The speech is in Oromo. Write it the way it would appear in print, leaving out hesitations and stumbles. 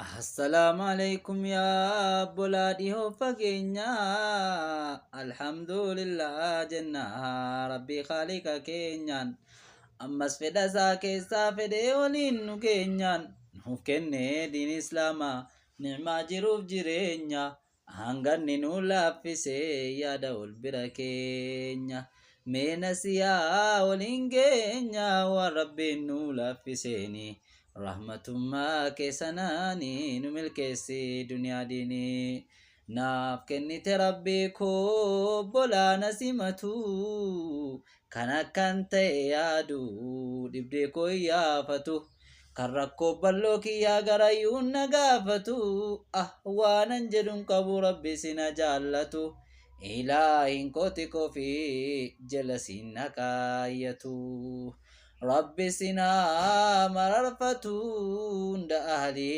Assalaamu alaikum yaa obbolaa dhihoo fageenyaa. Alhamdulillah jenna Rabbii Khaaliqa keenyaan. Ammas fedha isaa keessaa fedhee waliin nu geenyaan. Nuuf kennee diin Islaamaa ni'maa jiruuf jireenya. Hanganni nu laaffise yaada wal bira keenya. Mee nasiyaa waliin geenya waan Rabbiin nu laaffiseeni. Rahmatummaa keessanaani nu milkeessi duniyaa diinii. Naaf kennite Rabbii koo obbolaa na simatu. Kan akkan ta'e yaadu dhibdee koo iyyaafatu. Kan rakkoo balloo kiyyaa garayyuun na gaafatu. Ah, waanan jedhun qabu Rabbi sina jaallatu. Ilaahin kooti kofi jala sin kaayyatu. Rabbi sina mararfatu hunda ahlii.